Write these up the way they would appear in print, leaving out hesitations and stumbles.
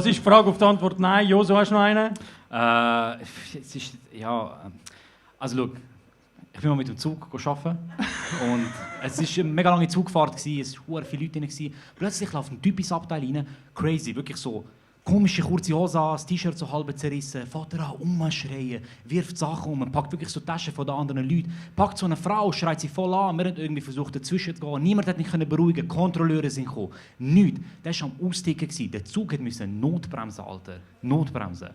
Was ist die Frage auf die Antwort? Nein. Joso, hast du noch einen? Es ist, also schau, ich bin mal mit dem Zug arbeiten und es war eine mega lange Zugfahrt, es waren viele Leute drin. Plötzlich läuft ein Typ ins Abteil rein, crazy, wirklich so komische kurze Hose an, das T-Shirt so halb zerrissen, fährt er an, umschreien, wirft Sachen um, packt wirklich so Taschen von den anderen Leuten, packt so eine Frau, schreit sie voll an, wir haben irgendwie versucht dazwischen zu gehen, niemand hat mich beruhigen, Kontrolleure sind gekommen, nichts. Der war am Austicken, der Zug musste Notbremsen, Alter, Notbremsen.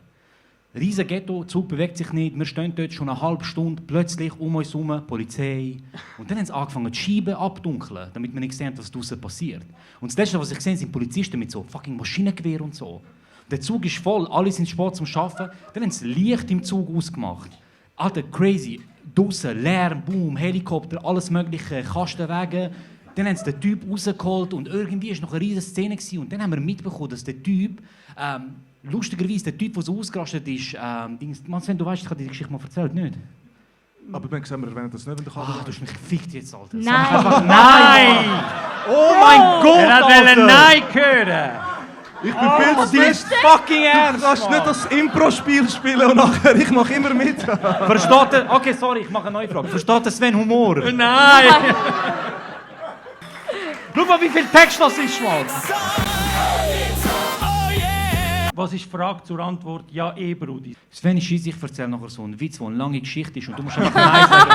Riesen Ghetto, der Zug bewegt sich nicht, wir stehen dort schon eine halbe Stunde, plötzlich um uns herum Polizei. Und dann haben sie angefangen, die Scheiben abdunkeln, damit wir nicht sehen, was draussen passiert. Und das Letzte, was ich sehe, sind Polizisten mit so fucking Maschinengewehr und so. Der Zug ist voll, alle sind spät zum Arbeiten. Dann haben sie Licht im Zug ausgemacht. Alter, crazy. Draussen, Lärm, Boom, Helikopter, alles mögliche, Kastenwagen. Dann haben sie den Typ rausgeholt und irgendwie war noch eine riesige Szene. Und dann haben wir mitbekommen, dass der Typ, lustigerweise, der Typ, der so ausgerastet ist, Sven, du weißt, ich habe die Geschichte mal erzählt, nicht? Aber wir erwähnen das nicht in der Kamera. Du hast mich gefickt jetzt, Alter. Nein! Nein! Oh mein Gott, Er Alter! wollte Nein hören! Ich bin viel zu Fucking Du ernst, kannst nicht das Impro-Spiel spielen und nachher, ich mache immer mit. Versteht er? Okay, sorry, ich mache eine neue Frage. Versteht der Sven Humor? Nein! Schau mal, wie viel Text das ist, Mann! Was ist die Frage zur Antwort? Ja, Brudi. Sven, ich erzähle nachher so einen Witz, der eine lange Geschichte ist und du musst einfach Nein sagen.